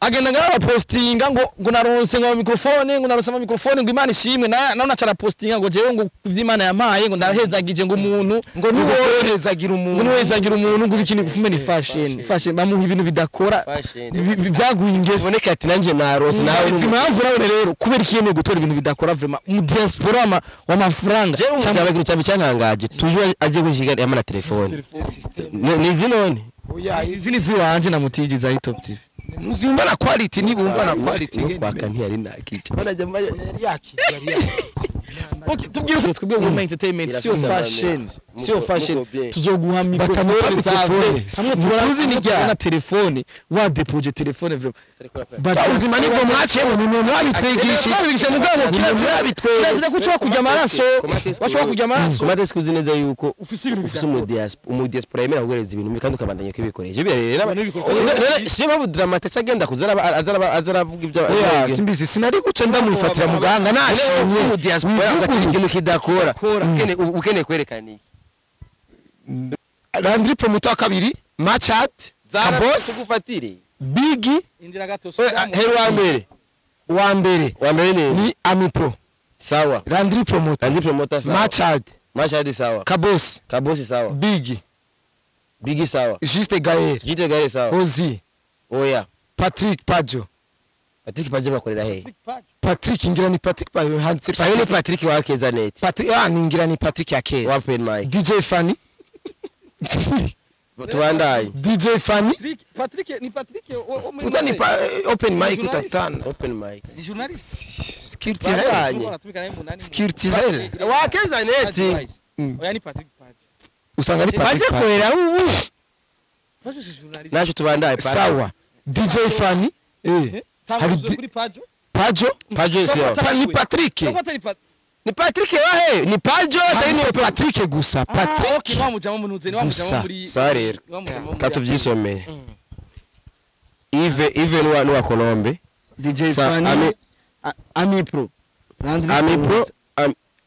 Agenda ngara postinga ngo naronse ngo microphone, ngo naronse ama microphone, ngo Imana ishimwe, na naona cara postinga ngo jewe ngo kuvyimana yampaye, ngo ndahezagije ngo umuntu ngo niwohezagira ngo umuntu, niwezagira umuntu, ngo ibikini gufume ni fashion, fashion bamuha ibintu bidakora. Fashion. Byaguye ingese. Uboneka ati nanjye narose nawe. Izi impamvu nawe rero kubera iki yemeye gutora ibintu bidakora vraiment mu diaspora w'amafaranga? Jewe umujyaba ikintu cyane cyantangaje, tuje agiye gushiga yamana telefone. Ni izi none? Oya. Izi ni ziwanje na mutigiza Top TV. Ntuzumva na quality, ntibumva na quality. No kwaka ntiyari nakica. Yari yakije, yari yakije. Okay, tubwire uko twebwe Women Entertainment sio Irafise fashion, amamera. sio fashion. Muko bien. Tuzoguha microphone Batamuha zawe microphone. hamwe tubona Mutuzi ni ryari? na telefone wadepoje telefone vraiment. Ubuzima nibwo mwaciyemo, nimwe mwabitwigishije. Twabigisha mugabo kirazira, kirazira ko kujya amaraso, bashobora kujya amaraso. Kuma desk uzi neza yuko Ufise ibintu ufise bidakora. umu diaspora yemera kuguhereza ibintu kandi ukabandanya kubikoresha. Ibyo rero Ibintu siyo mpamvu Dramate agenda kuzara azaravuga ibyo. Oya, simbizi, sinari guca ndamwifatira muganga nashimye. Umu diaspora ugatira ikintu kidakora, ukeneye kwerekana iki? Landry Promoter wa kabiri, Machat, Kabos, Tugufatire. Bigi. Indira gato. Heri wa mbere. Wa mbere. Wa mbere ni ni Amipro. Sawa. Landry Promoter. Landry Promoter, sawa. Machat. Machad, sawa. Kabos. Kabosi, sawa. Bigi. Bigi, sawa. Juste Gaël. Jite Gare, sawa. Ozi. Oya. Patrick Pajo. Patrick Paje bakorera hehe? Patrick, ngira ni Patrick Pajo handitse. Sayo ni Patrick. Patrick wa Keza Net. Patrick, ah, ningira ni Patrick ya Wa Keza. Open mic. DJ Fanny. Tubandaye. DJ Fanny. Patrick ni Patrick wo muri Uta ni open mic Journalist. utatana. Open mic. Ni journalist. Culturel. Bandanye. Culturel. Wa Keza Net. Oya, ni Patrick Pajo. Usanga ni Baje Patrick Pajo. korera ubu. Pajo si journalist. Nacho tubandaye. Sawa, DJ Fanny, eh, hari Kuri Pajo. Pajo. Pajo sio. Ni Patrick. Ni Patrick wahe? Ni Pajo sasa ni Handitse Patrick gusa, Patrick. Okay, wa mujama munuze ni wa mujama Gusa. muri. Sawa rero. Wa mujama muri. Katuvyisomere. Yves, Yves ni wa Colombe. DJ Sa Fanny, Ami Pro, Landry. Ami Pro,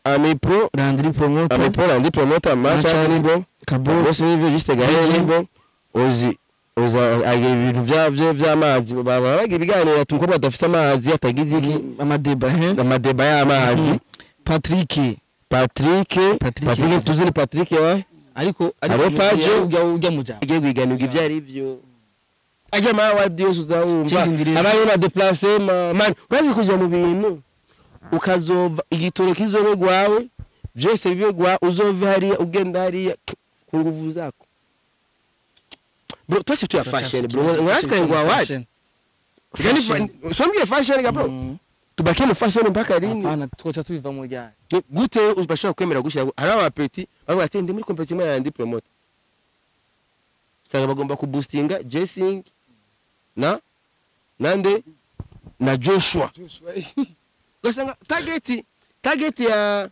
Ami Pro. Landry Promoter. Ami Pro, Landry Promoter, Macha Nibo. Kabos. Bose Yves, Juste Gaël Nibo. Ozi oza agira ibintu byabyo by'amazi, baba bagira ibiganiro ati umukobwa adafite amazi atagize iki. Amadeba he. Amadeba y'amazi. Patrick. Patrick. Patrick. Patrick tuzi ni Patrick wa Ariko Abo Pajo. Ujya mujama. Agiye kwiganirwa ibyo ari byo ajya ma wa byose uzawumva. Ikindi rero- Abayo na déplacer man, urazi kuja mu bintu ukazova igitoro kizobe gwawe, byose bibe gwa uzove hariya ugenda hariya ku nguvu zako, bro. Twese tuya fashion, bro, ngatwe ngwa wapi? Yani sombye fashion ga, bro, tubakie mu fashion mpaka lini? Hapana, twoca tubiva mu ryari? Gute bashobora kwemera gushyira hari abapeti bavuga ati ndi muri competition ya ndi promoter, cyangwa bagomba kuboostinga Jessing na nande na Joshua, ugasanga target ya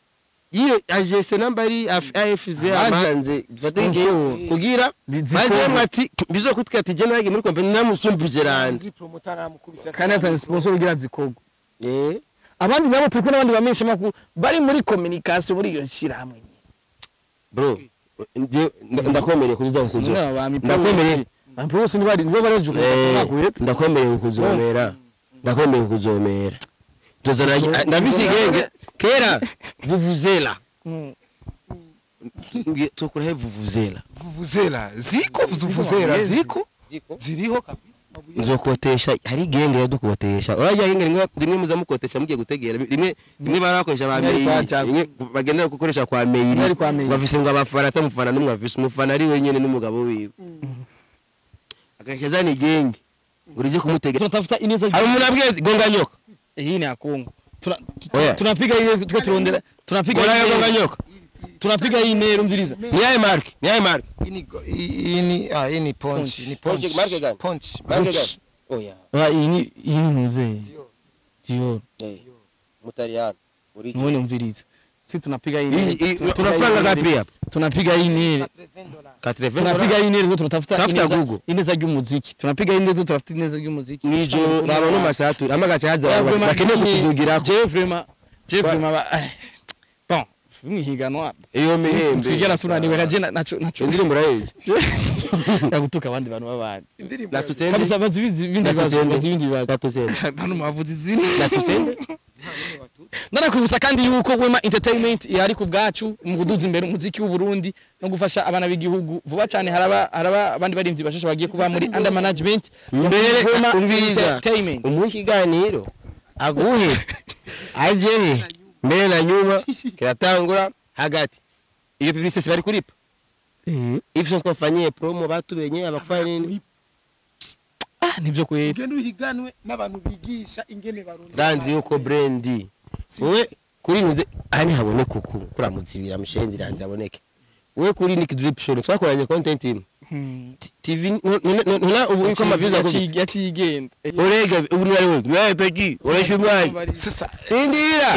iyo AGC namba ari AFZ amanze Sponsor. kugira baje ati bizokutwika ati je nage muri competition namusumbije rande. Kandi atari sponsor ugira zikorwa. Eh. Abandi nabo turi kumwe n'abandi bamenyesha makuru bari muri communication muri iyo shirahamwe nyine. Bro, nje ndakwemereye kuzuza kuzo. Ndakwemereye. Abantu bose ntibari nibo bareje. Ndakwemereye kuzomera, ndakwemereye kuzomera. Tuzana ndabise igenge kera vuvuzela. Tukura he vuvuzela? Vuvuzela ziko, vuvuzela ziko, ziriho kabisa. Nzokotesha, hari igenge yadukotesha. Urajya genge rimwe rimwe muzamukotesha mugiye gutegera rimwe rimwe barakoresha ba Rimwe ari kwa meyi. Jago. Rimwe bagenda gukoresha kwa Rimwe meyiri. ari kwa Meiri. Bafise ngo abafana, atamufana n'umwe afise umufana ari wenyene n'umugabo wiwe, agashazana igenge ngo rije kumutegera. Tunatafuta ineza. Hari umuntu abwiye gonga nyoka. Hii ni ya Kongo. Oya. Tunapiga ile tuko turondera, tunapiga Gonga hii gonga nero. nyoka. Tunapiga hii nero, umviriza. Ni yaye mark, ni yaye mark? Hii ni, ah, hii ni Punch, ni Punch. Punch, marke gani? Punch. Marke gani? Oya. Ah, hii ni mzee Dior. Eh, mutaliyano. Muone, umviriza. Si tunapiga hii Hii- nero. Tunafranga ngapi hapa? Tunapiga hii nero. 80. Tunapiga hii nero, tunatafuta Tafuta ineza. Google. Ineza ry'umuziki. Tunapiga hii nero, tunatafuta ineza ry'umuziki. Nijo raba no masatu amagaca haza bakeneye kutudugirako. Je vraiment, je vraiment bon. mwihiganwa Iyo mihembe. Twigera tunaniwe na je naco naco. Indirimbo urayizi? Yagutuka abandi bantu babandi. Natutende. Kabisa bazi ibindi bibazo, bazi ibindi bibazo. Natutende. Bano mwavuze izina. Natutende. Narakwibutsa kandi yuko Wema Entertainment yari ku bwacu mu kuduza imbere umuziki w'u Burundi no gufasha abana b'igihugu. Vuba cyane haraba abandi barimvyi bashasha bagiye kuba muri under management Mbere Wema umviza. Entertainment. Umuhe ikiganiro aguhe ajehe mbere na nyuma kiratangura hagati. Iyo publicité bari kuripa. Ivyo twafanyie promo batubenye abakufanya nini? Ah, nivyo kweli. Ugende uhiganwe n'abantu bigisha ingene barunda. Brand yuko brand. Wewe kuri nuze ani habone kuku kuramuzibira mushenzi ranje aboneke. Wewe kuri Nick Drip Show twakoranye content imwe. TV nuna ubu iko amaviews akubita. Yacigenda. Urega ubu ni wewe. Wewe peki uresha umwanya. Sasa Indira.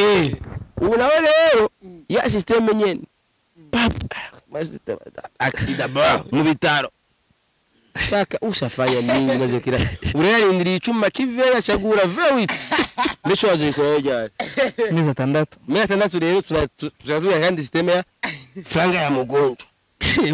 Ubu nawe rero ya system nyene. Pap. Accident ba mu bitaro. Saka ushafanya nini maze kira. Urarindira icuma kiveya chagura V8. Mesho wazikora ryari. Mezi atandatu. Mezi atandatu rero tunazuya kandi system ya franga ya mugongo.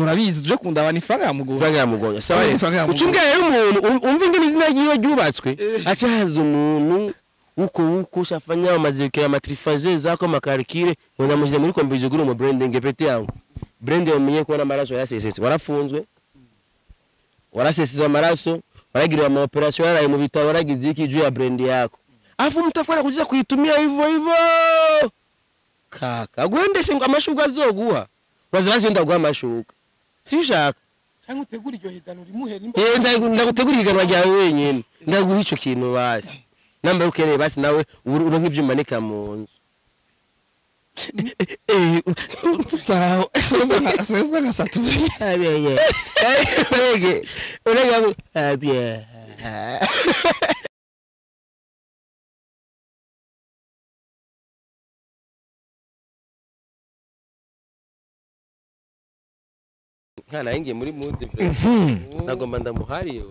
Urabizi tuje kundaba ni franga ya mugongo. Franga ya mugongo. Sawa rero. Ucumbwira rero umuntu umva ingene izina ryiwe ryubatswe aca haza umuntu uko ushafanya amazikira matrifaze zako makarikire unamushyize muri kombizo guri mu branding pete yawe. Brand yamenye ko n'amaraso yasesetse warafunzwe. Warasesetse amaraso, waragiriwe ama operation yaraye mu bitaro waragize iki juu ya brand yako. Afu mtafana kuja kuitumia hivyo hivyo. Kaka, gwendeshe ngo amashuka azoguha. Wazazi ndaguha amashuka. Si ushaka. Cyangwa utegura iryo higano rimuhe nimba. Ndagutegura higanwa ryawe wenyine. Ndaguha ico kintu basi. Namba ukeneye basi nawe uronke ivyo umanika mu nzu. Sawa, sawa na satu. Urege, urege abye. Kana ingiye muri mood nagomba ndamuhariye.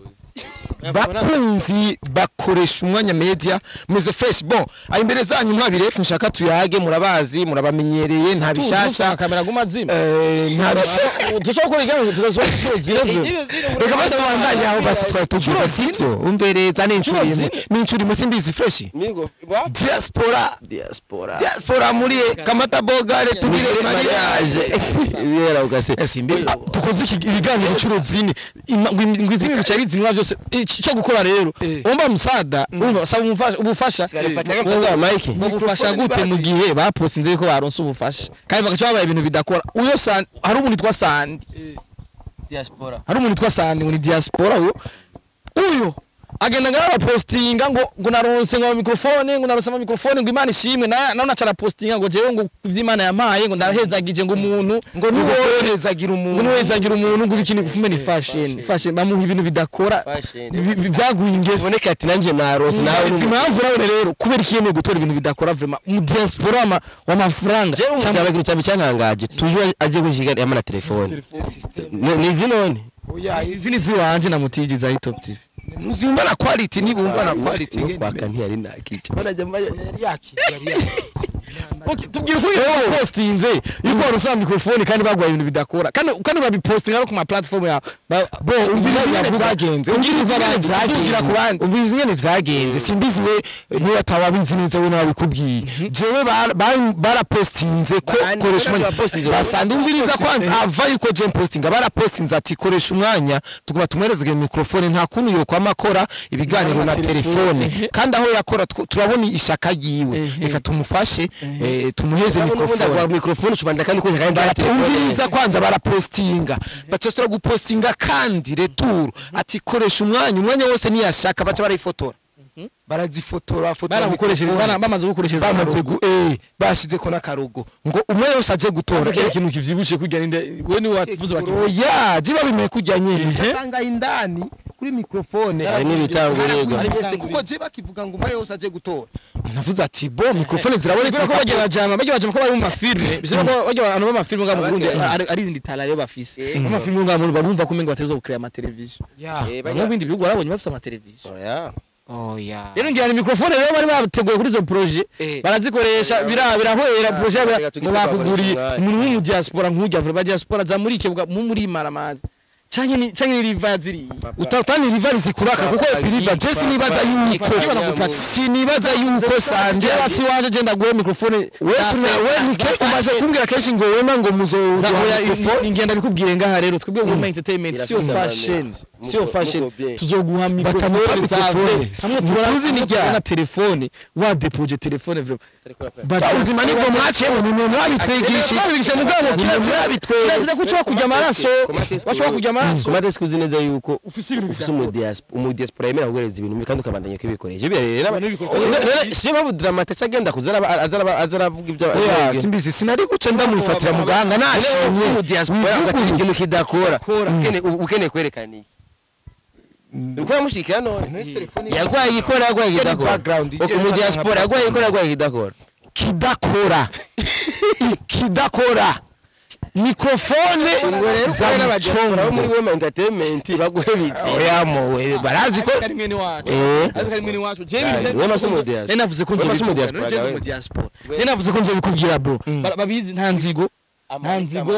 Bakunzi bakoresha umwanya media meze fresh bon ari imbere zanyu nta birefu nshaka tuyage murabazi murabamenyereye nta bishasha kamera guma zima nta bishasha dushobora gukora ikiganiro tugasohora zirevure reka basi tubandanye aho basi twari tugiye sivyo umbereza n'incuro imwe n'incuro imwe simbizi fresh diaspora diaspora diaspora muri kamata bogare tugire mariage yera ugase simbizi tukoze ibiganiro incuro zine ngo izindi bicaye bizinwa byose icyo gukora rero umba musada umba saba ubufasha ubufasha gute mu gihe bapostinze ko baronse ubufasha kandi bagaca babaye ibintu bidakora uyo hari umuntu yitwa Sandi diaspora hari umuntu yitwa Sandi muri diaspora uyo agenda ngara postinga ngo naronse ngo microphone ngo naronse ama microphone ngo Imana ishimwe na naca postinga ngo jewe ngo kuvyimana yampaye ngo ndahezagije ngo umuntu ngo niwohezagira umuntu ngo niwohezagira umuntu ngo bikini gufume ni fashion fashion bamuha ibintu bidakora byaguye ingese boneka ati nanje naronse nawe impamvu nawe rero kubera ikiyemeye gutora ibintu bidakora vraiment mu diaspora wa mafaranga jewe cyaba cyaba cyantangaje tuje aje gushiga yamana telefone ni zinone oya izi ni ziwanje na mutijiza Top TV ntuzumva na quality nibumva na quality kwaka ntiyari nakica barajya yari okay tubwira uko postinze yuko warusa microphone kandi bagwaye ibintu bidakora kandi babipostinga no ku ma platform ya bo umviriza ingene vyagenze umviriza vyagenze ku bandi umviriza ingene vyagenze simbizi we niba atawabizi neza we nabikubwiye jewe barapostinze ko koresha umwanya basanda umviriza kwanza ava yuko je postinga barapostinze ati koresha umwanya tuguma tumwereze microphone nta kuntu yokwama akora ibiganiro na telefone kandi aho yakora turabona ishaka yiwe reka tumufashe tumuheze microphone microphone ushobanda kandi ko kandi umviriza kwanza barapostinga bacasura gupostinga kandi retour ati koresha umwanya wose niyashaka baca barayifotora barazifotora fotora barabukoresheje bamaze gukoresheje bamaze bashize ko nakarugo ngo umwe yose aje gutora ikintu kivyibushe kujya ninde we ni wavuze baki oya jiba bimeye kujya nyine cyangwa indani kuri microphone hari n'ibitangurego kuko je bakivuga ngo umwe yose aje gutora navuze ati bo microphone zirabonetse ko bagiye bajama ko bari mu mafilme bisaba ko bagiye abantu b'amafilme nga mu Burundi ari izindi tala yo bafise mu mafilme nga mu barumva ko umengo batezo gucrea ama television mu bindi bihugu barabonye bafise ama television oya Oya. Rero ngira ni microphone rero bari bateguye kuri izo projet barazikoresha birahwera projet ngo bakuguriye umuntu w'umu diaspora nk'ujya vuba diaspora za muri kebuga mu muri maramazi canke ni riva ziri utatani riva zikuraka kuko riva je sinibaza yuko sinibaza yuko sanje basi wanje je ndaguhe microphone wewe nike umaze kumbwira kenshi ngo wema ngo muzo microphone ngenda bikubwiye ngaha rero twebwe Wema Entertainment sio fashion sio fashion tuzoguha microphone zawe hamwe tuzi ni rya telefone wa depoje telefone vraiment ubuzima nibwo mwacemo ni mwe mwabitwigisha mugabo kirazira kuco kujya amaraso bashobora kujya amaraso kumate sikuzi neza yuko ufise umu diaspora yemera kuguhereza ibintu kandi ukabandanya kubikoresha ibyo rero si babu dramate cyagenda kuzara azaravuga ibyo simbizi sinari guca ndamufatira muganga nashimye umu diaspora ikintu kidakora ukeneye kwerekana iki uko yamushikira none yagwaye ikora yagwaye kidakora umu diaspora yagwaye ikora yagwaye kidakora kidakora kidakora mikrofone za mchongo muri Wema Entertainment baguhe bitsi oya mowe barazi ko ari mwene wacu ari mwene wacu je wema somo diaspora navuze ko nzo diaspora navuze ko nzobikubwira bro babizi nta nzigo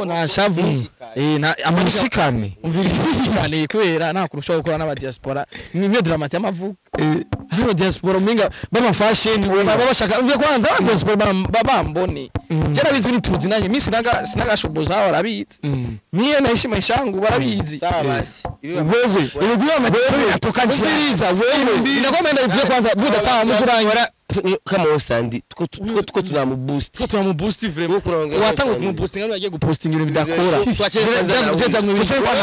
nta shavu nta amashikane umvirishikane kubera nta kurusha gukora n'aba diaspora nimwe dramate y'amavuko ari aba diaspora umenga baba fashion baba bashaka umve kwanza aba diaspora babambone je nabizi ni tuzi nanye mimi sinagashoboza barabizi mie naishi maisha yangu barabizi sawa basi wewe wewe atoka njiriza wewe inakwenda ivuye kwanza buda sawa mkuranye kama osandi tuko tunamuboost tuko tunamuboost vraiment watanga kumuboostinga none agiye gupostinga ibintu bidakora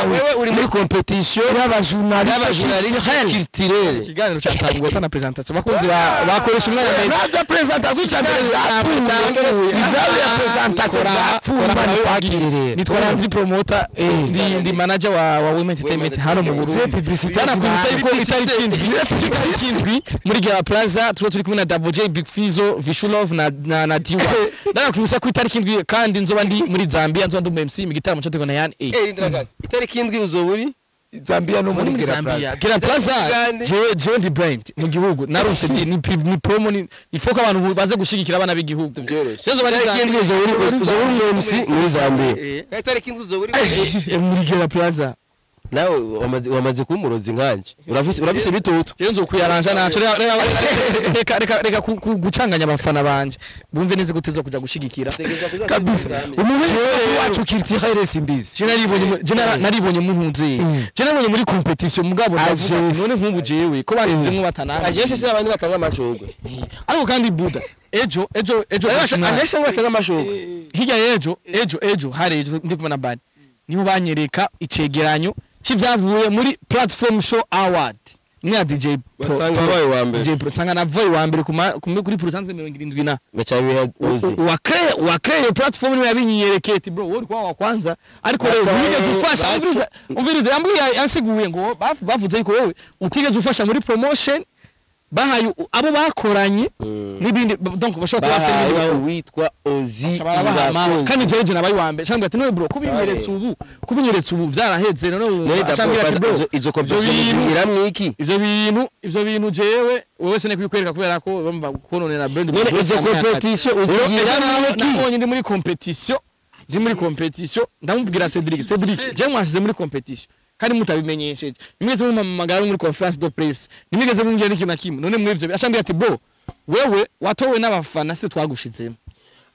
wewe uri muri competition y'abajournaliste culturelle ikiganiro cyatangwa tana presentation bakunzi bakoresha umwanya nabyo presentation cyambere byapfuye ibyawe ya presentation byapfuye mani kwakirire nitwa Landry Promoter ndi manager wa Wema Entertainment hano mu Burundi publicité nakwibutsa yuko itariki indwi muri Gera Plaza tuba turi kumwe na Double J Big Fizo Vishulov na Diwa ndanakwibutsa ko itariki indwi kandi nzoba ndi muri Zambia nzoba ndi MC mu gitaramo cyateguwe na Yan A itariki indwi uzoba uri Zambia no muri Gera Plaza Gera Plaza jewe ndi brand mu gihugu narose ni promo ni foka abantu baze gushigikira abana b'igihugu jewe itariki indwi uzoba uri MC muri Zambia itariki indwi uzoba uri muri Gera Plaza nawe wamaze kuba umurozi nkanje urafise bitutu jewe nzokuyaranja naco reka gucanganya abafana banje bumve neza gutezwa kuja gushigikira kabisa umuntu wacu culturelle simbizi je naribonye muhunze je naribonye muri competition mugabo none nkubu jewe ko bashizemwo batananga ajese se abandi batanga amashurwe ariko kandi buda ejo ajese batanga amashurwe hirya ejo hari ejo ndi kumwe na bani niho banyereka icegeranyo kivyavuye muri platform show award ni DJ Pro basanga bayi wa mbere DJ Pro sanga navoye wa mbere kuma kuri pourcentage 70 na bacha uzi wa cree platform ni yabinyerekeye ati bro wowe kwa wa kwanza ariko rero wigeze ufasha umviriza yambwiye yansiguye ngo bavuze yuko wewe utigeze ufasha muri promotion bahaye abo bakoranye n'ibindi donc bashobora kuba bahaye witwa Ozi kandi jeje nabaye wa mbere cyangwa ati no bro kubinyeretse ubu byaraheze none cyangwa ati bro izo competition ziramwe iki ivyo bintu jewe wewe sene kubikwereka kubera ko bamva kononera brand none izo competition uzigira iki nabonye ndi muri competition ziri muri competition ndamubwira Cedric je mwashize muri competition kandi mutabimenyesheje nimwese mumamagara muri conference de presse nimwigeze mumbwira n'ikintu na kimwe none mwivyo acambwira ati bo wewe watowe n'abafana se twagushizemo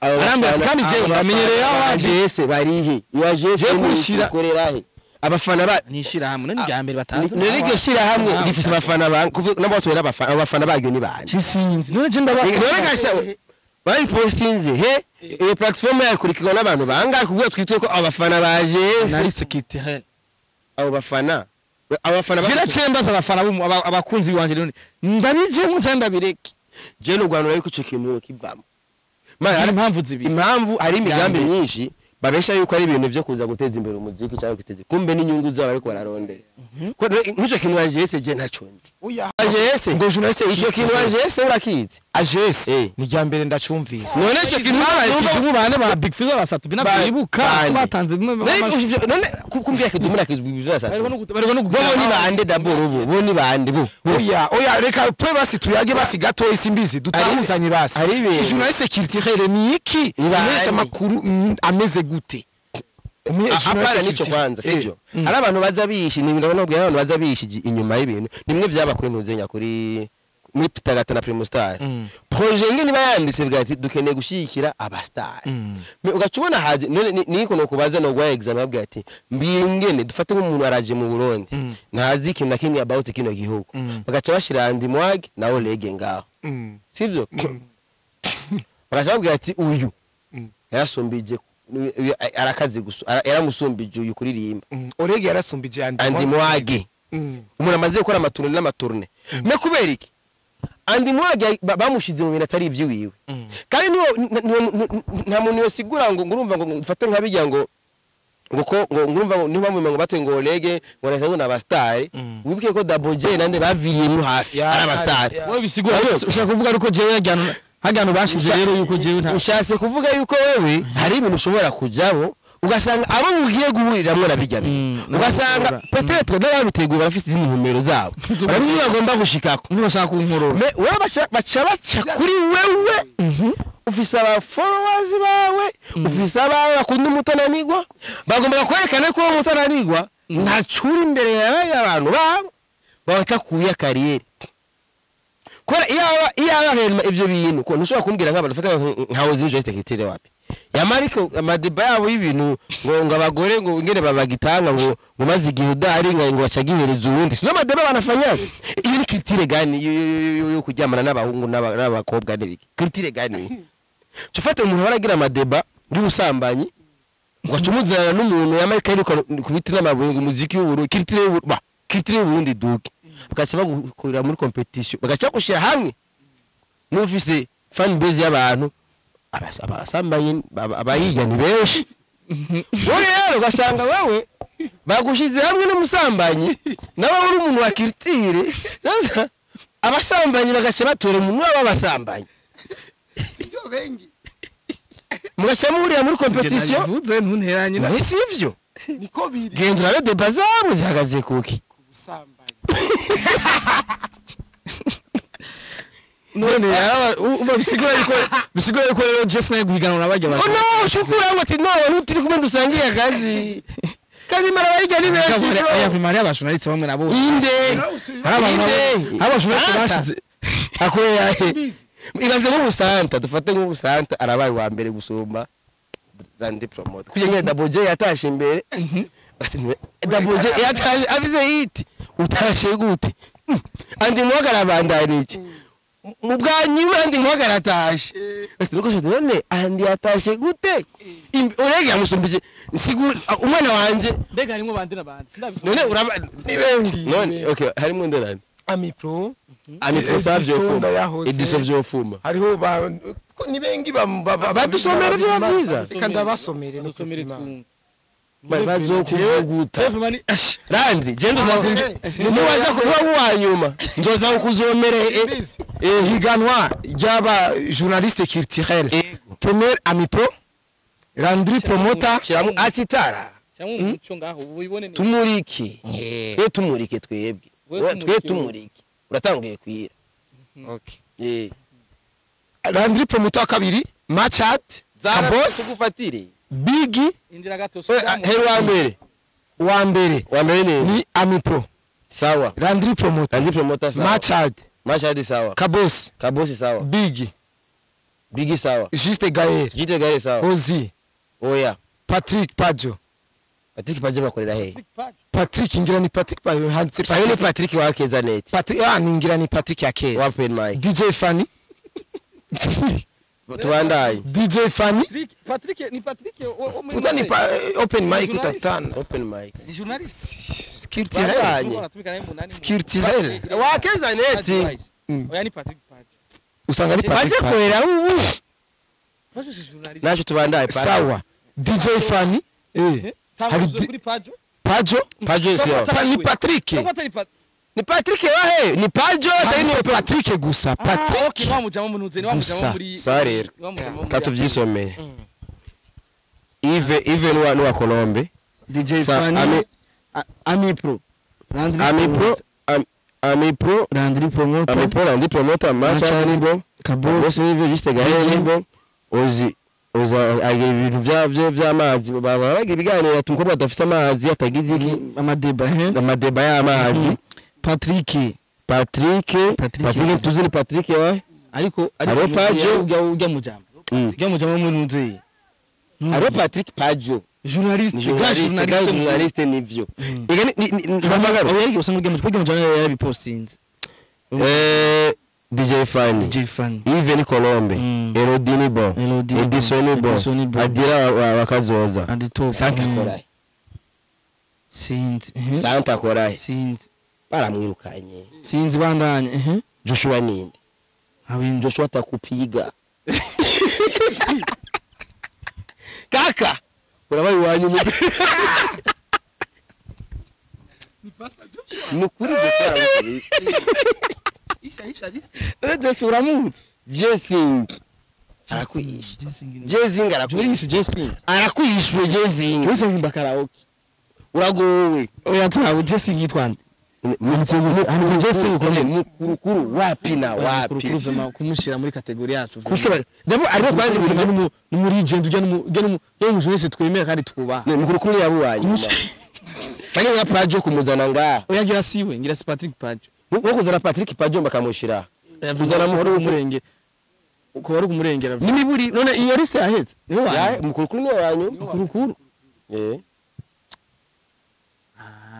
arambwira ati kandi jewe bamenyereye aho AGS barihe AGS kushira korera he abafana ba nishira hamwe none rya mbere batanze none iryo shira hamwe rifise abafana ba nabo batowe n'abafana abafana baryo ni bande sinzi none je ndaba none gasha bayipostinze he iyo platform yakurikirwa n'abantu bangahe kugira twitwe ko abafana ba AGS nari secrétaire abo bafana jira chemba abafana abakunzi banje none ndabijemo cyangwa ndabireke je no gwanura yuko ico kintu kivamo mara hari impamvu zibiri impamvu hari imigambi myinshi Babesha yuko ari ibintu byo kuza guteza imbere umuziki cyangwa guteza kumbe n'inyungu zabo ariko bararondera. Ko nk'icyo kintu AGS je ntacyo nzi. Oya AGS ngo journaliste icyo kintu AGS urakizi? AGS ni rya mbere ndacumvise. None icyo kintu Kidumu bane ba Big Fizzo basatu binabyibuka batanze bimwe none kumbwira Kidumu na Big Fizzo basatu bariko no bo ni bande d'abord bo bo ni bande bo. Oya oya reka pe basi tuyage basi gato isimbizi dutahuzanye basi. Journaliste culturel ni iki? Umesha makuru ameze gute? Apana nico kwanza sivyo. Hari abantu baza bishi ni ndabona ubwo abantu baza bishi inyuma y'ibintu nimwe byaba kuri ntuzenya kuri muri Pitagata na Primo Star. Projet nge niba yanditse bwa ati dukeneye gushyigikira aba star. Ugaca ubona haje none niko no kubaza no gwa exam babwa ati mbingene dufate nk'umuntu araje mu Burundi ntazi ikintu na kimwe about kino gihugu bagaca bashira Andy Mwag na Olege ngaho sivyo. Bagaca babwira ati uyu yarasumbije arakaze gusa yaramusumbije uyu kuririmba. Olege yarasumbije Andy Mwag. Umuntu amaze gukora amaturne n'amaturne me kubera iki Andy Mwag bamushize mu bintu atari iby'iwiwe. Kandi nta muntu yosigura ngo ngurumva ngo mfate nka bijya ngo ngo ko ngo ngurumva ngo niba mu ngo batoye ngo Olege ngo nasa na abastar wibuke ko Double J nande baviyemo hafi ari abastar. Wowe bisigura ushaka kuvuga ariko jewe yajyana hajyana bashize rero yuko jewe nta ushatse kuvuga yuko wewe hari ibintu ushobora kujabo ugasanga abo mugiye guhuriramwe nabijya ugasanga peut-être n'ababiteguye barafite izindi ntumbero zabo barabizi bagomba gushikako ntibashaka kunkorora me wewe baca baca kuri wewe ufise aba followers bawe ufise abawe bakunda umutananigwa bagomba kwerekana ko umutananigwa ntacuri imbere y'abantu babo babatakuye kariyeri kora iyaba ivyo bintu ko ntushobora kumbwira nk'abantu fata nka Ozi Juste Kitire wapi yamariko amadeba yabo y'ibintu ngo ngo abagore ngo ngene babagitanga ngo ngo maze igihe udahari ngo bacagihereza uwundi sino amadeba banafanyaga iyo ni kitire gani yo kuryamana n'abahungu n'abakobwa n'ibiki kitire gani cufate umuntu baragira amadeba y'ubusambanyi ngo acumuzana n'umuntu yamarika yiruka kubiti n'amabuye ngo umuziki w'uburu kitire ba kitire y'uburundi duke bagaca bagukorera muri competition bagaca gushira hamwe n'ufise fan base y'abantu abasambanyi abayiga ni benshi wowe rero ugasanga wewe bagushize hamwe n'umusambanyi nawe uri umuntu wa kirtire sasa abasambanyi bagaca batora umuntu w'abasambanyi sibyo bengi mugaca muhurira muri competition vuze ntunteranye na sivyo niko biri gendura rero de bazar zihagaze kuki kubusambanyi none uba bisigura yuko rero Jesse naye guhiganwa nabajya abantu. Oh no shukura ngo ati no ntutiri kumwe dusangiye akazi kandi mara bayiga ni benshi. Aya vimari abashonaliste bamwe nabo inde abashonaliste bashize akorera ibaze nk'ubusanta dufate nk'ubusanta arabaye wa mbere gusumba Randy Promote kugira ngo Double J yatashe imbere Double J yatashe avize hit utashe gute Andy Mwag arabandanije mu bwanyuma Andy Mwag aratashe ati nuko none Andy yatashe gute Olege yamusumbije nsigura umwana wanje mbega harimo bandi nabandi none uraba ni bengi none okay harimo nderani Amipro Amipro savyo fuma Ediso vyo fuma hariho ba ni bengi badusomera byo byiza reka ndabasomere no bari bazokuvuguta Randi je ndoza niwaza kuba wanyuma nzoza kuzomere higanwa ry'aba journaliste culturel premier Amipro Landry Promoter atitara tumurike twe tumurike twebwe twe tumurike uratanguye kwira okay Landry Promoter kabiri Machat Kabos tugufatire Bigi indira gato hero wa mbere ni Amipro sawa Landry Promoter sawa Machad sawa Kabos sawa Bigi sawa Juste Gaël sawa Ozi oya Patrick Pajo bakorera he Patrick ingira ni Patrick Pajo handitse Patrick ni Patrick wa Keza net Patrick ningira ni Patrick ya Keza Open mic DJ Fanny tubandaye DJ Fanny Patrick ni Patrick utani open mic utatana open mic journalist culturel wa Keza net oya ni Patrick Pajo usanga ni Patrick baje korera ubu naje tubandaye sawa DJ Fanny hari kuri Pajo Pajo sio ni Patrick ni Patrick wahe ni Pajo sasa ni Patrick gusa Patrick okay wa mujama munuze ni wa mujama muri sarero katuvyisomere Ive ni wa Colombe DJ Fanny Ami Pro Ami Pro Landry Promoter Ami Pro Landry Promoter Macha Nibo Kabosi Nive Juste Gaël Nibo Ozi oza agira ibintu byabyo by'amazi baba bagira ibiganiro ati umukobwa adafite amazi atagize iki amadeba y'amazi Patrick tuzi ni Patrick wae ariko Pajo ujya mujama ujya mujama muri ntuze aro Patrick Pajo journaliste nivyo ega ni bamagaro oya usanga ujya mujama yarabipostinze DJ Fanny Yves ni Colombe Elodie Bon Edison Bon Adira wakazoza Santa Korai sinzi Santa Korai sinzi baramwirukanye sinzi bandanye Joshua ninde Joshua atakupiga kaka urabaye wanyu ni pastor Joshua nukuri Joshua isha list Joshua uramutse Jessing arakwihisha Jessing arakwihisha Jessing arakwihisha Jessing wese ngimba karaoke uragowe oya tunabu Jessing yitwa nde Anze Jessing ukomeye mukuru wapi na wapi mukuru kumushira muri kategori yacu kushira ndabo ariko kwanza ibintu ni muri legend ujya no mu wese twemera kandi twubaha ne mukuru yabuwaye cyane nka Pajo kumuzana ngaha oya ngira siwe ngira si Patrick Pajo wo kuzana Patrick Pajo bakamushira kuzana muhoro w'umurenge uko wari kumurengera nimiburi none iyo liste yaheze niwe wanyu mukuru niwe wanyu mukuru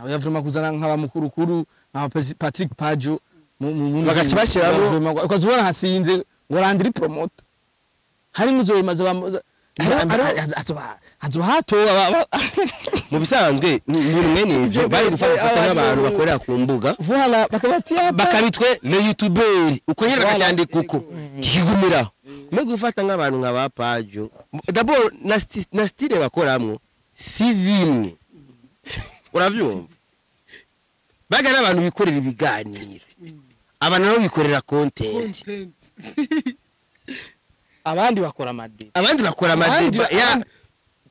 oya vraiment kuzana nk'aba mukuru nka Patrick Pajo bakakibashiramo ukazubona hasinze ngo Landry Promoter hari nguzo bimaze hazo hato mu bisanzwe ni mwene ivyo bari gufata n'abantu bakorera ku mbuga voilà bakabatia bakabitwe le youtuber uko nyine bakacyandika uko kikigumiraho mbe gufata nk'abantu nka ba Pajo d'abord na style bakoramwo si zimwe urabyumva baga n'abantu bikorera ibiganiro abantu nabo bikorera content abandi bakora amadeba ya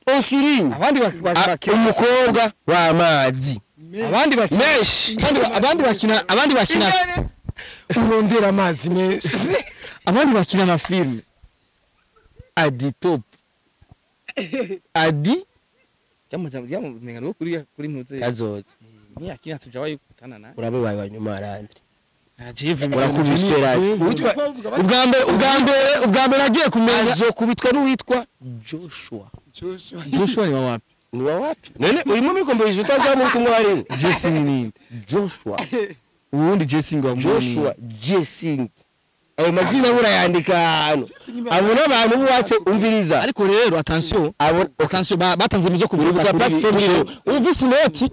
onsurinye abandi bakina umukobwa w'amazi abandi bakina menshi abandi bakina urondera amazi menshi abandi bakina amafilme adi top adi yamumenga kuri ntuze kazoza ni akina tujawaye kutana na urabe wawe nyuma arandi urakubiswe ubwa mbere agiye kumenya azokubitwa n'uwitwa Joshua Joshua ni wapi ni wapi none urimo muri kombo utaza muri kumwe bari Jessing ni Joshua ubundi Jessing wa Joshua Jessing ayo mazina burayandika hano abona abantu buwatse umviriza ariko rero attention attention batanze imizo kuvuga platform show umvise inoti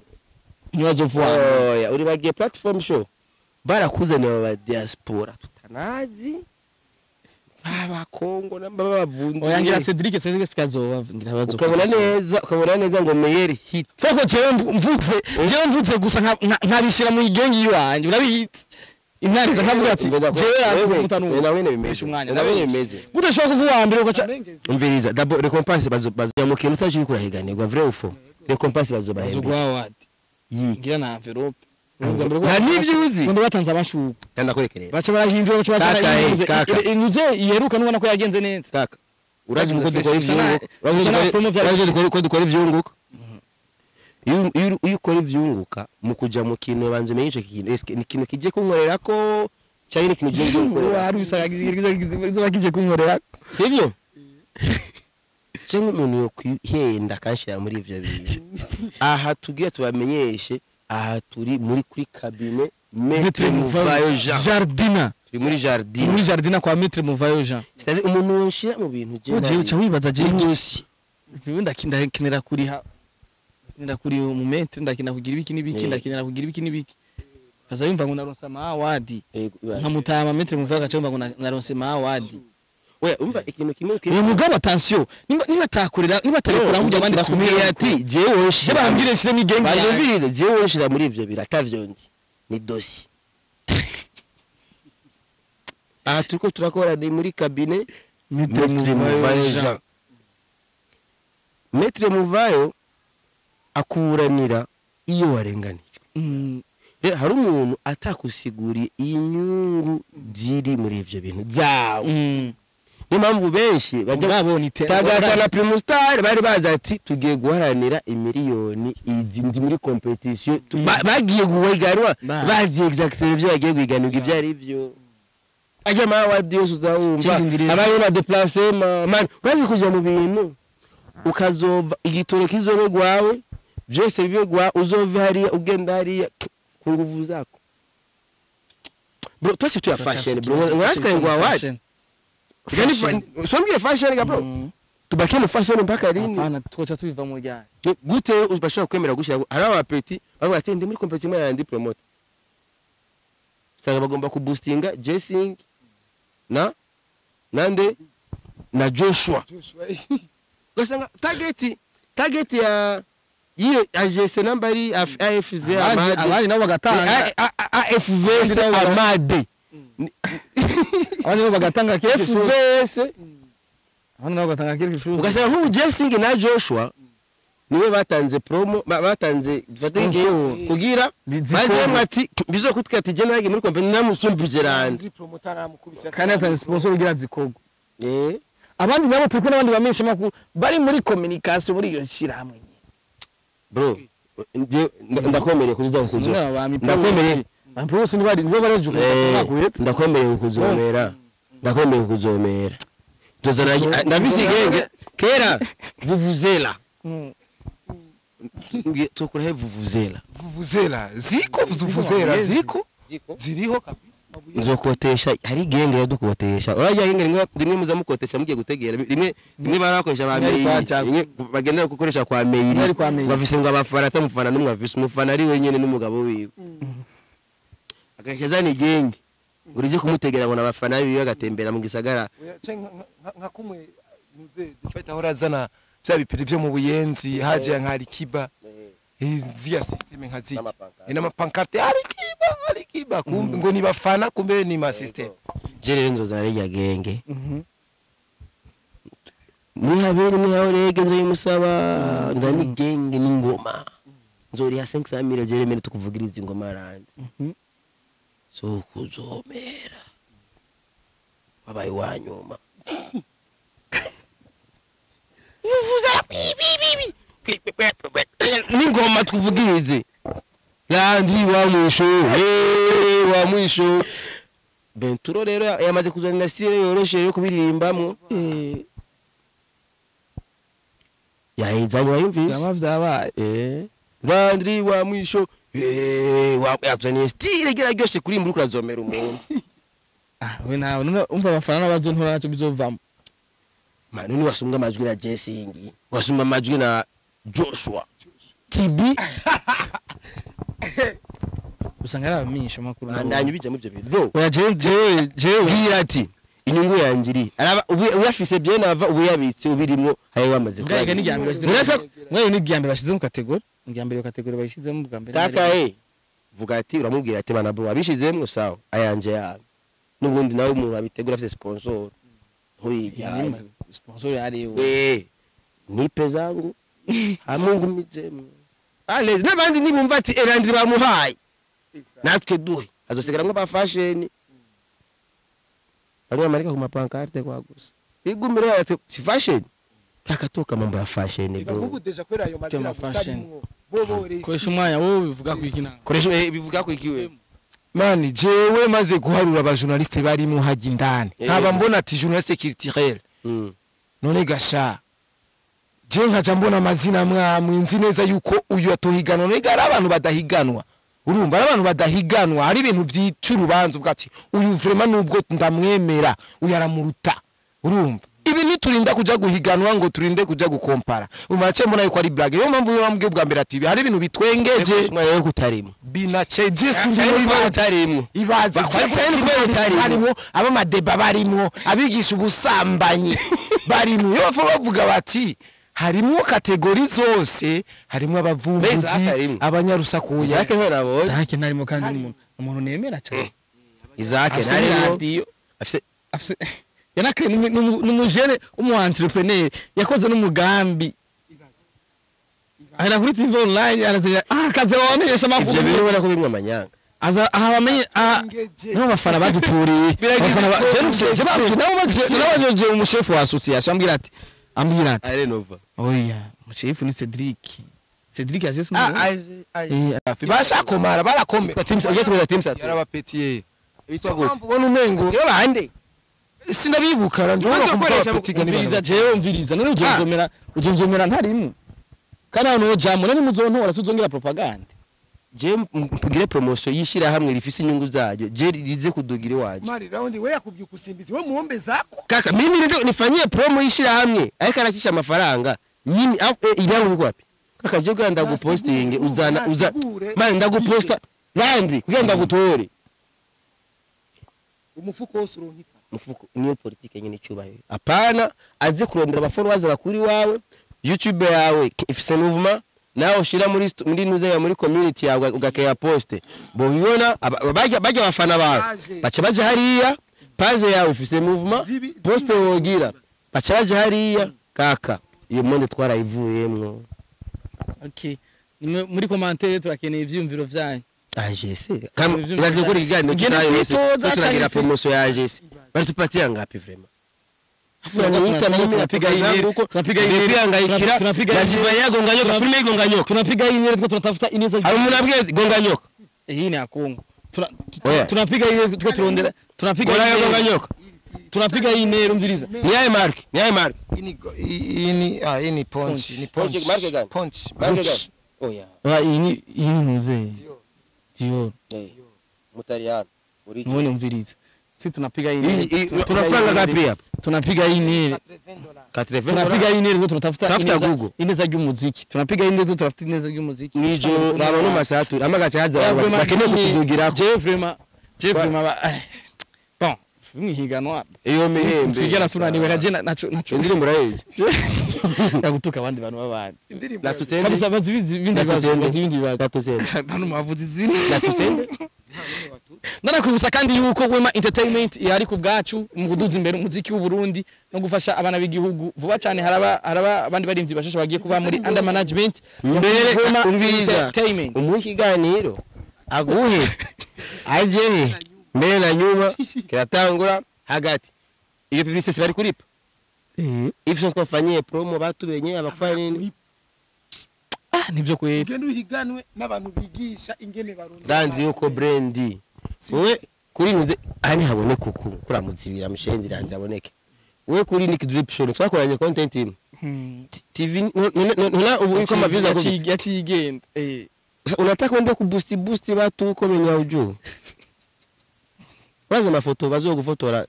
ntibazovuga oya uri bagiye platform show barakuzaniye aba diaspora tutanazi abakongo namba bavundi oya ngira Cedric kazoba ngira bazo ukabona neza ngo meyer hit foko jewe mvuze gusa nkabishira mu igengi yiwanje urabihita intare nkavuga ati jewe mutanu nawe bimeze nawe bimeze gute shobora kuvuga wa mbere ugaca umviriza d'abord récompense bazo mu kintu utaje kurahiganirwa vrai ou faux récompense bazo bazoguha wadi ngira na envelope nta nibyo uzi ngo batanze abashuka ndakwerekerera baca barahindura baca bazana inyuze iheruka nubona ko yagenze neza kaka urazi uko dukora ivyunguka urazi uko dukora ivyunguka iyo ukora ivyunguka mu kuja mu kintu banze umenye ico kintu eske ni kintu kije kunkorera ko cyari ni kintu kije kunkorera wari usanga kije kunkorera sibyo cyangwa umuntu yo kwihenda akashira muri ivyo bintu aha tugiye tubamenyeshe aha turi muri kuri kabine Maître Muvayo Jean Jardina turi muri Jardina muri Jardina kwa Maître Muvayo Jean c'est-à-dire umuntu wonshira mu bintu je uca wibaza je nyusi ndakenera kuriha ndakenera kuri mu maître ndakenera kugira ibiki n'ibiki ndakenera kugira ibiki n'ibiki kaza yumva ngo naronse ama award nkamutama Maître Muvayo gaca yumva ngo naronse ama award Oya, umva ikintu kimwe. Uyu mugabo, attention, niba atakorera, niba atarekura nk'ujya abandi Bakubwira ati jewe je bambwire nshiremo igenge yanjye. Bayumvirize, jewe nshira muri ivyo biratavyo ndi ni dossier. Aha turiko turakora ni muri cabinet Maître Muvayo Jean. Maître Muvayo akuburanira iyo warenganijwe. Rero hari umuntu atakusiguriye inyungu ziri muri ivyo bintu zawe. Niyo mpamvu benshi bajya Mugabo ni Tagata na Primustar bari bazi ati tugiye guharanira imiliyoni izi, ndi muri competition. Bagiye guhiganwa bazi exactement ibyo bagiye guhiganirwa ibyo ari byo. Ajya ma award yose uzawumva Ikindi rero- abayo na déplacement, man, urazi kuja mu bintu ukazova igitoro kizobe gwawe, byose bibe gwa uzove hariya ugenda hariya ku nguvu zako. Bro, twese tuya fashion, bro, unataka ngo award. Yani sombye fashion ga, bro, tubakie mu fashion mpaka lini? Hapana, twoca tubiva mu ryari? Gute bashobora kwemera gushyira? Hari abapeti bavuga ati ndi muri competition ya ndi promoter, usanga bagomba kuboostinga Jessing na nande na Joshua. Joshua. Ugasanga target ya yiyo AGC namba ari AFZ Abandi Amade. Abandi nabo bagatanga. AFVS Amade. Abandi nabo bagatanga quelque chose. FVS. Abandi nabo bagatanga quelque chose. Ugasanga nk'ubu Jessing na Joshua niwe batanze promo, batanze Sponsor. kugira Bizikora. bajyemo ati bizokutwika ati je nagiye muri company namusumbije rande. Ndi promoter aramukubise. Kandi yatanze sponsor kugira zikorwe. Eh. Abandi nabo turi kumwe n'abandi bamenyesha makuru bari muri communication muri iyo shirahamwe nyine. Bro, nje ndakwemereye kuzuza kuzo. Ndakwemereye. Bampe bose ntibari nibo bareje Eh, ndakwemereye kuzomera, ndakwemereye kuzomera. Tuzana ndabise igenge kera vuvuzela. Tukura he vuvuzela? Vuvuzela ziko, vuvuzela ziko, ziriho kabisa. Nzokotesha, hari igenge yadukotesha. Urajya genge rimwe rimwe muzamukotesha mugiye gutegera rimwe rimwe barakoresha ba Rimwe ari kwa meyi Jago. rimwe bagenda gukoresha kwa Rimwe meyiri. ari kwa Meiri. Bafise ngo abafana, atamufana n'umwe afise umufana ari wenyene n'umugabo wiwe, agashazana igenge ngo rije kumutegera ngo n'abafana biwe, agatembera mu gisagara. Oya, canke nka kumwe muze dufite aho razana bya bipiri byo mu Buyenzi haje nka Alikiba, ziya system nka ziki n'amapancarte Alikiba Alikiba, kumbe ngo ni bafana, kumbe ni ma system. Je rero nzozana rirya genge nihabere nihahorege, nzoyimusaba nzana igenge n'ingoma, nzoriha 500 mille jere mere tukuvugiriza ingoma randi. So kuzomera wabaye wanyuma uvuza n'ingoma tukuvugirize randi wa mwisho, wa mwisho. Benturo rero yamaze kuzanira sire yoroshe yo kubiririmbamwo, yahizanye wayumvise. Byama vyabaye. Landry wa mwisho, wa yazaniye style gira ryose kuri muri kurazomera umuntu. Ah, we nawe none umva abafana n'abazontora nacyo bizovamo. Manu ni wasumbwa amajwi na Jessingi, wasumba amajwi na Joshua TB. Usanga ari abamenyesha makuru nabo. Bandanye bijya mu ibyo bintu, bro. Oya, jewe Bwira ati inyungu yanjye iri araba uyafise bien ava ubuyabitse ubirimwo haye wamaze. Mbwa ni irya mbere bashize. Urashaka- Mwayo ni irya mbere bashize mu category, irya mbere iyo category bayishizemo bwa mbere. Kaka, vuga ati uramubwira ati bana bro, wabishizemwo sawa, ayanje yawe n'ubundi nawe umuntu abitegura afite sponsor ntuyijyane. Sponsor yari Nipe zangu hamwe ngumizemwo alezi n'abandi nibumva ati erandiri bamuhaye natwe duhe, hazosigaramwo ba fashion bamwe bamarika ku mapancarte kwa gusa igumire ati si fashion kakatoka mambo ya fashion, Reka bro. nk'ubu déjà kubera ayo mazina Tema gusa fashion. arimwo bo bo Koresha umwanya wowe bivuga ku iki nawe. Koresha bivuga ko ikiwe. Mani, jewe maze guharura abajournaliste barimo hajya indani, nkaba mbona ati journaliste culturel. None gasha jewe nkaja mbona amazina mwamwe nzi neza yuko uyu atohiganwa. None ga ari abantu badahiganwa, urumva ari abantu badahiganwa, hari ibintu vyica urubanza uvuga ati uyu vraiment nubwo ndamwemera uyu aramuruta, urumva. Ibi ntiturinda kuja guhiganwa ngo turinde kuja gukompara. Umace mbona yuko ari blague. Niyo mpamvu bambwiye ubwa mbere ati hari ibintu bitwengeje Mwana yo kutarimo binaceje sindi Cyane muri kubera bazi. utarimwo. Ibaze Cyane kubera utarimwo. Harimo abamadeba barimo abigisha ubusambanyi barimo. Iyo bapfa bavuga bati harimo kategori zose, harimo abavumbuzi, Mbese hatarimo. abanyarusakuya. Isaac ntarabonye. Isaac ntarimo kandi ni umuntu nemera cyane. Isaac Afise ntarimo. radio. Afise Afise yanakire n'umujene w'umu entrepreneur yakoze n'umugambi. Ahera kuri TV online arazira akaze wamenyesha ivyo amakuru. bintu ubona ko birimwo amanyanga. Aza aha bamenye nibo bafana baduturiye. Abafana nabajeje umushefu wa association ambwira ati Arenova. oya umushefu ni Cedric. Cedric yaje Bashakomara barakomera. Teams ujye tuza teams atu. Yarabapetiye. Bitwa gute? Ubona umengo Yo bande. sinabibuka ndabona Ubanza gukoresha kumva umviriza jewe umviriza none uzonzomera ntarimo kandi ahantu wojamo none muzontora suzongera propaganda. Je mpugire promotion yishira hamwe rifise inyungu zayo. Je rize kudugira iwanje. Mari raundi we yakubye kusimbizi we muombe zako. Kaka mimi ndio nifanyie promo yishira hamwe. Ariko aracisha amafaranga. Nyini ibyangu biko wapi? Kaka je kugira ndaguposting uzana uza mani ndaguposta Landry kugira ndagutore. Umufuko wose uronkika. Mufuko niyo politike nyine cyubahiro. Apana aze kurondera abafollowers bakuri wawe YouTube yawe ifise movement nawe ushira muri muri nuze ya muri community yawe ugakeya poste bo bibona bajya abafana bawe baca baje hariya page yawe ifise movement poste wogira baca baje hariya kaka iyo monde twarayivuyemwo. Okay, muri commentaire turakeneye ivyumviro vyanyu. AGC kama iraje kuri ikiganiro Ugende kwitoza turagira canke promotion ya AGC bari tupatia ngapi vraiment? Tunapiga ineri, tunapiga ineri, tunapiga tunapiga gonga nyoka filime gonga nyoka tunapiga ineri tuko tunatafuta ineza. Hari umuntu abwiye gonga nyoka hii ni ya Kongo. Tunapiga ineri tuko turondera tunapiga ineri gonga nyoka tunapiga ineri umviriza. Ni aye mark, ni aye mark. Ini ni punch, ni punch. Mark gani? Punch. Mark gani? Oya. Ah ini ntuze. Dior. Mutariano. Muone umviriza. Si tunapiga ineri. Tunafanga ngapi hapa? Tunapiga ineri. Tunapiga ineri tunatafuta ineza ry'umuziki. Tunapiga ineri tunatafuta ineza ry'umuziki. Nijo raba no masatu amagacha haza bakeneye kutudugira. Je vraiment bon mwihiganwa iyo mihembe twigera tunaniwe naje naco indirimbo urayizi yagutuka abandi bantu babandi natutende kabisa bazi ibindi bazi ibindi bazi natutende bano mavuzi izina natutende. Nanakwibutsa kandi yuko Wema Entertainment yari ku bwacu mu kuduza imbere umuziki w'u Burundi no gufasha abana b'igihugu vuba cyane haraba abandi barimvyi bashasha bagiye kuba muri under management mbere Wema umviriza Entertainment umuhe ikiganiro aguhe aje mbere na nyuma kiratangura hagati iyo publicité bari kuripa ivyo twafanyie promo batubenye abakwa nini nibyo kweli ugende uhiganwe n'abantu bigisha ingene barundi Landry yuko brand wewe kuri nuze ani haboneka uku kuramuzibira mushenzi Landry aboneke wewe kuri Nick Drip Show twakoranye content imwe TV nuna ubu iko maviews yakigenda unataka uende kuboost boost watu huko wenye ujuu waza mafoto bazogufotora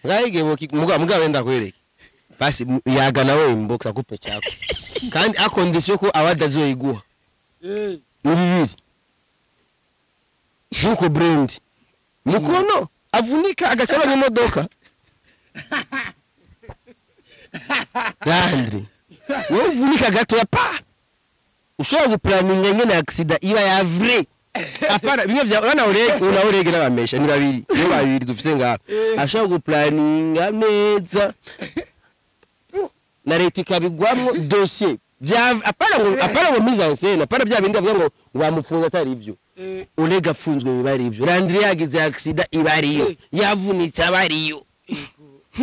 ngaige muga wenda kwereke basi yaga nawe inbox akupe chako kandi akondisiyo ko abadazoyiguha ni bibiri yuko brand mukono avunika agacaba n'imodoka Landry wowe uvunika gato ya pa ushobora guplaninga ngene accident iba ya vrai apana bimwe vya urana urege unaurege n'abamesha ni babiri ni babiri dufise ngaha ashobora guplaninga neza na leta ikabigwamwo dossier vya apana ngo mise en scène apana bya bindi avuga ngo wamufunga atari ivyo urega afunzwe biba ari ivyo Landry yagize accident iba ariyo yavunitse aba ariyo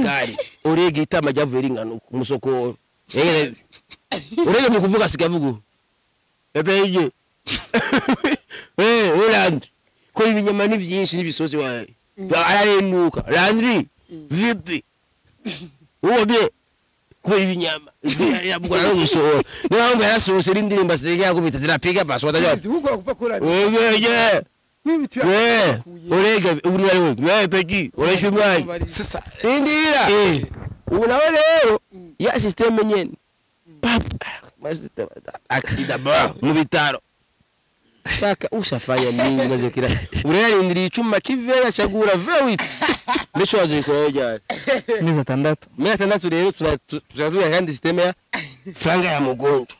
kari urega itama ryavuye ringana umusokoro urege mu kuvuga asigaye avuga ebeje Landry ko ibinyama ni byinshi n'ibisosi wawe ararenuka Landry vipi uwo bye kubera ibinyama yabugora no gusohora niyo mpamvu yarasohotse n'indirimbo asigaye yakubita zirapiga basi watajya wewe urega ubu ni wewe wewe peki urasha umwanya Sasa indira Ubu nawe rero ya systeme nyene accident mu bitaro shaka ushafanya nini maze kira urarindiriye icuma kiveya chagura V8 ndetse wazikora ryari mezi atandatu. Mezi atandatu rero turaduya kandi systeme ya franga ya mugonjwa.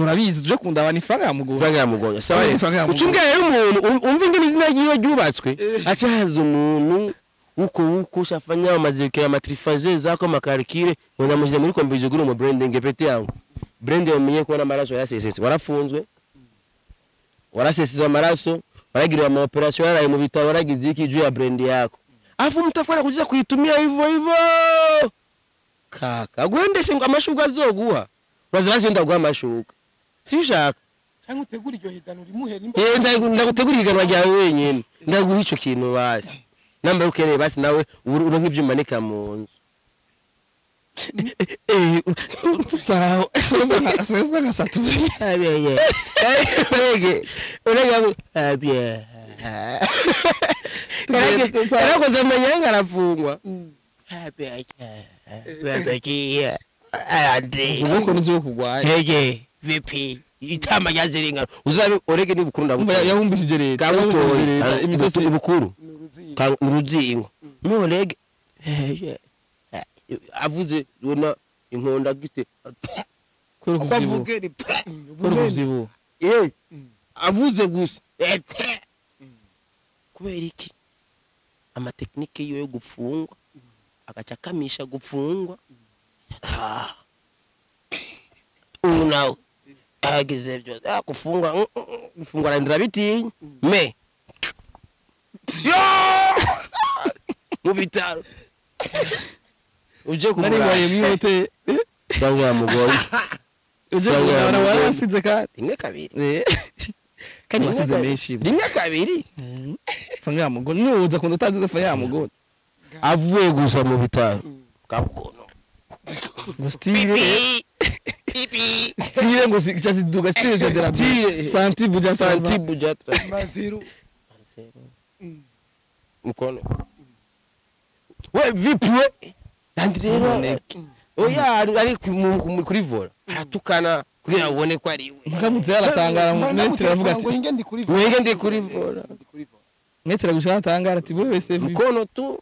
Urabizi uje kundaba ni franga ya mugonjwa. Franga ya mugonjwa sawa rero ucumbwa rero umuntu umva ingene izina ryiwe ryubatswe aca haza umuntu uko ushafanya amazikira amatrifaze zako makarikire unamushyize muri kombizo guru mu branding pete yangu brand yamenye ko n'amaraso yasesetse warafunzwe warasesetse amaraso waragiriwe ama operation yaraye mu bitaro waragize iki juu ya brand yako afu mtafana kujiza kuitumia hivyo hivyo kaka gwendeshe amashuka azoguha uraza ndaguha amashuka si ushaka cyangwa utegura iryo higano rimuhe nimba ndagutegura higano ryawe wenyine ndaguha ico kintu basi namba ukeneye basi nawe uronka ibyo umanika mu nzu. Sawa sawa na satu yarakoze amanyanga arafungwa ubwoko n'inzu kugwaye VP itama ryaziringana uzabe orege n'ibukuru ndabutoye yahumbishije leta kabutoye imisozi ibukuru uruzingo nurege avuze ubona inkonda gite kuvyibuha avuze gusa kubera iki amatekinike yiwe yo gupfungwa agaca akamisha gupfungwa ubu nawe agize byose gufungwa gufungwa arandira bitinya me mu bitaro uje kumuraba mwihote cyangwa mugoye uje kumuraba warasize kandi rimwe kabiri kandi wasize menshi rimwe kabiri fanya mugoye nuza kundo utazize fanya mugoye avuye gusa mu bitaro kabukono ngo style style ngo ziduga style de la santi buja santi buja maziru mkono we vipi we kandi rero oya ari kuri vola aratukana kugira ubone ko ari we mukamutse yaratangara metero avuga ati wenge ndi kuri vola wenge ndi kuri vola metero gushaka atangara ati wewe se mkono tu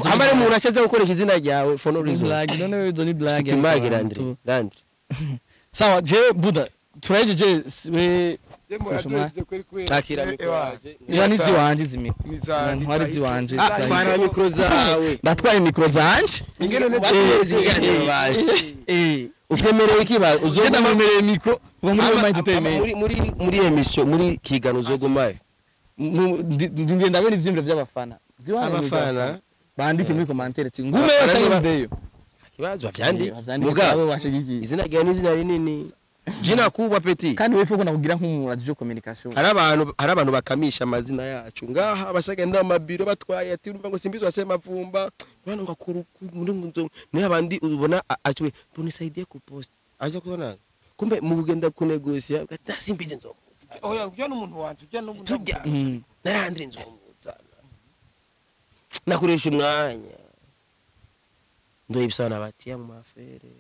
amare umuntu ashaze gukoresha izina ryawe for no reason blague none wewe ni blague Sikimage Landry Landry sawa je buda turaje we akira mikro ya nizi wanje zimi ntwari ziwanje twara mikro zawe ndatwaye mikro zanje ingene nete ufemereye iki ba uzogenda mwemereye mikro uba muri Roma Entertainment muri emission muri kigano uzogumaye ndingenda ndabona ivyimviro by'abafana abafana bandike muri commentaire ati ngumeyo cyangwa mveyo kibazo bavyandike mugabo bashigikiye izina ryawe n'izina rinini jina kubwa petit kandi wewe fuko nakugira nk'umuntu aje communication hari abantu bakamisha amazina yacu ngaha abashagenda amabiro batwaye ati urumva ngo simbizo asema mavumba bana ngo akuru muri ngo ni abandi ubona atwe bonisaidie ku post aje kubona kumbe mu kugenda kunegosia gata simbize nzo oya ujya n'umuntu wanje ujya n'umuntu tujya narandire nzo nakoresha umwanya ndoyibisana bati ya mu mafere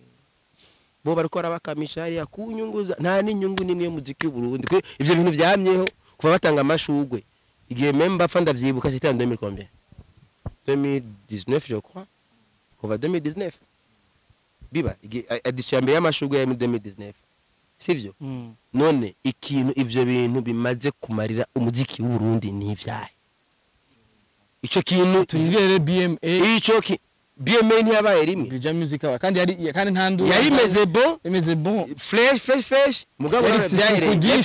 bo bariko barabakamisha hariya ku nyungu nta n'inyungu nimwe y'umuziki w'Uburundi ivyo bintu vyamyeho kuva batanga amashugwe igihe memba apfa ndavyibuka c'était en 2000 combien 2019 je crois kuva 2019 biba edition ya mbere y'amashugwe ya 2019 sivyo none ikintu ivyo bintu bimaze kumarira umuziki w'Uburundi ni ivyahe ico kintu turibere BMA ico ki BMA ntiyabaye rimwe Bija Music aba kandi yari kandi nta ndu yari imeze bon imeze bon fresh fresh fresh mugabo byahereye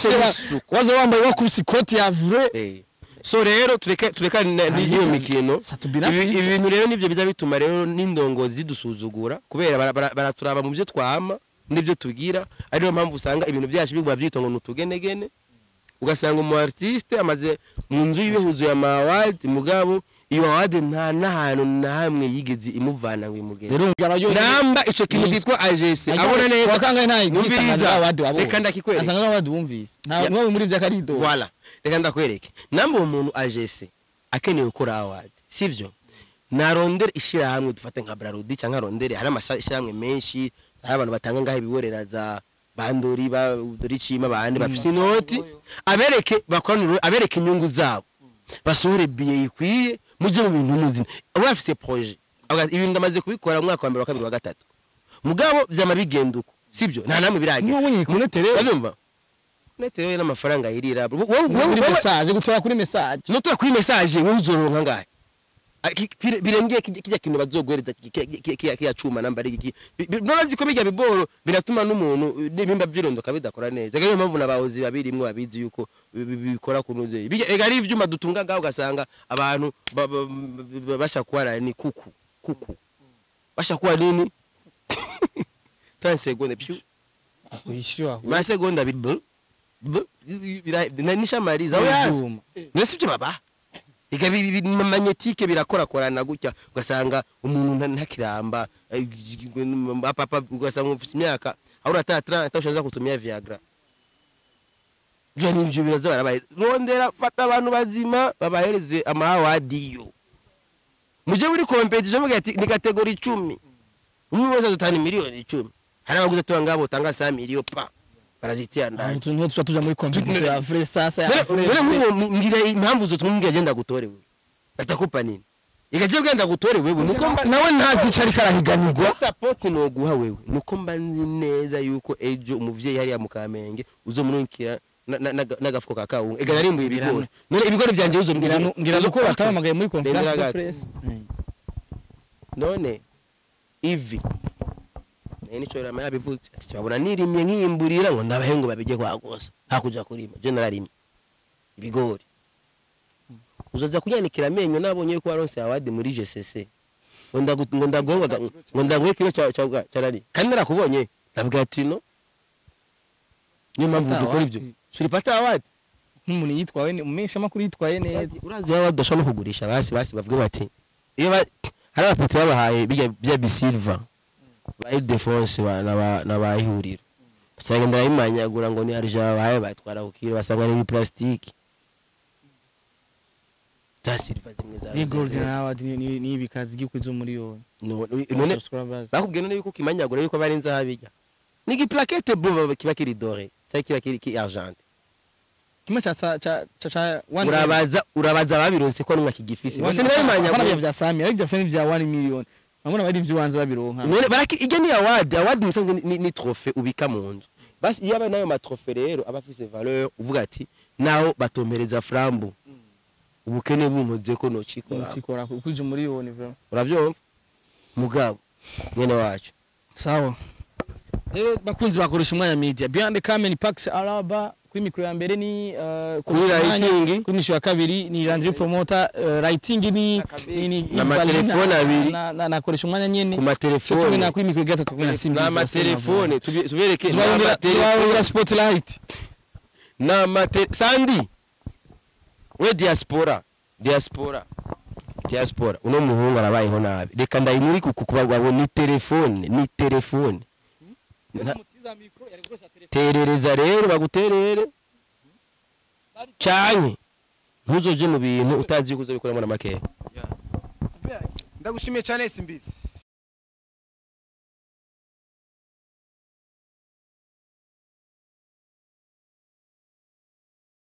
waza wambaye wakubise ikoti ya vrai so rero tureka n'iyo mikino ibi bintu rero nivyo biza bituma rero n'indongozi zidusuzugura kubera baraturaba mu byo twama n'ibyo tugira ariyo mpamvu usanga ibintu byacu biguma byitwa ngo nutugenegene ugasanga umu artiste amaze mu nzu yibihuzuye ama award mugabo iyo award nta n'ahantu na hamwe yigeze imuvana ngo imugeze namba ico kintu cyitwa AGC abona neza wakanga nta numviriza reka ndakikwereka asanga award wumvise nta mwe muri by'akarido voilà reka ndakwereke namba uwo muntu AGC akeneye gukora award sivyo Narondere ishirahamwe dufate nka Brarudi cyangwa arondere hari amashirahamwe menshi, hari abantu batanga ngaho ibiborera za bandori ba doricima bandi bafise inoti, abereke bakoranire, abereke inyungu zabo, basohore biye ikwiye muje mu bintu muzina. Aba afise projet ibintu ndamaze kubikora mu mwaka wa mbere, wa kabiri, wa gatatu, mugabo vyama bigenda uko, sibyo? Nta namwe biragira. Niyo wenye kunete rero. Urabyumva? Nete rero n'amafaranga yirira wowe kuri wowe message, gutora kuri message. Nutora kuri message wowe uzoronka ngahe? Birengeye kijya kintu bazoguhereza kiya cuma namba ari iki. Nurazi ko bijya biboro biratuma n'umuntu n'ibimba vyirondoka bidakora neza. Niyo mpamvu n'abahozi babirimwo babizi yuko bikora kunuze bijya. Ega ari ivyuma dutunga ngaho, ugasanga abantu bashakuwa ni kuku kuku bashakuwa nini 30 secondes piu. Wishyura. Masegonda abiri bu bu nishamariza aho yaza. Ivyuma. None sibyo baba? Ega magnétique birakorakorana gutya, ugasanga umuntu ntakiramba papa, ugasanga ufite imyaka aho urata 30 ushaza kutumia Viagra. Byo nivyo biraza barabaye. Rondera, fata abantu bazima babahereze amawadiyo, muje muri competition mugira ati ni catégorie 10, umwe wese azotanga miliyoni 10. Hari abaguze tuba ngabo utanga 100 miliyo pa barazitia ndani. Niho tuca tuja muri competition ya vrai sasa ya Mbere vrai. Nk'uwo ngira impamvu zotuma umbwira agenda gutore wewe, batakupa nini ikaje ugenda gutore wewe, nuko mba Nawe ntazi ico ariko arahiganirwa. Support noguha wewe nuko mba nzi neza yuko ejo umuvyeyi hariya mu Kamenge uzomurungikira n'agafuko ka kawunga. Ega narimbuye ibigori, none ibigori vyanje uzombwira Ngira nuko batamamagaye muri conférence de gato. presse. None ivi nayo nico rama yabivuze ati babona nirimye nkiyimburira ngo ndabahe ngo babijye kwagosa hakuja kurima. Je nararimye ibigori, uzoza kunyanikira amenyo nabonye yuko waronse award muri GCC, ngo ndaguhe ngo ndaguhe kilo cha cha nani, kandi narakubonye. Ndabwira ati no, niyo mpamvu dukora ibyo suripata award. Nk'umuntu yitwaye umumenyesha makuru yitwaye neza. Urazi award udashobora no kugurisha. Basi basi bavuge bati iyo hari abapeti babahaye bijya bya bisilva ba Ildefonse ba na ba ihuriro, basanga ndayimanyagura ngo ni argent babahaye, batwara ku kilo basanga ni plastique za silva zimwe za Ni golden award ni ibikazi gikwizo miliyoni. None Subscribers. Bakubwiye none yuko ukimanyagura yuko bari nzahabu, ijya ni giplaquette bo kiba kiri doré cyangwa kiba kiri ki argent. Kimwe cha cha cha cha 1 Urabaza ababironse ko numwe akigifise bose Bana ntibabimanyagura. Vya Sami, ariko vya Sami vya 1 million. Bamwe bari ivy'iwanze babironka. None baraki ijya ni award. Award musanzwe ni trophée ubika mu nzu. Basi iyo aba nayo ma trophée rero aba afise valeur, uvuga ati naho batompereza frambo ubukene bunkoze ko nocikora. Ukikora ukwije miliyoni vraiment. Urabyumva mugabo mwene wacu? Sawa. Rero bakunzi bakoresha umwanya media. Behind the camera ni Pax Araba, kuri mikro ya mbere ni Kuri lighting. Kuri mikro ya kabiri ni Landry Promoter, lighting ni Na matelefone abiri. Na koresha umwanya nyene. Ku Cyo matelefone. Na kuri mikro ya gatatu kumwe na Simba. Na amatelefone tubereke na Tubarondera amatelefone spotlight. Na amate Sandi we diaspora diaspora diaspora, uno muhungu arabayeho nabi. Reka ndayimuri ku kubagwabo ni telefone, ni telefone. Terereza rero baguterere canke ntuzoje mu bintu utazi yuko uzobikoramo na makeya. Ndagushimiye cyane Simbizi.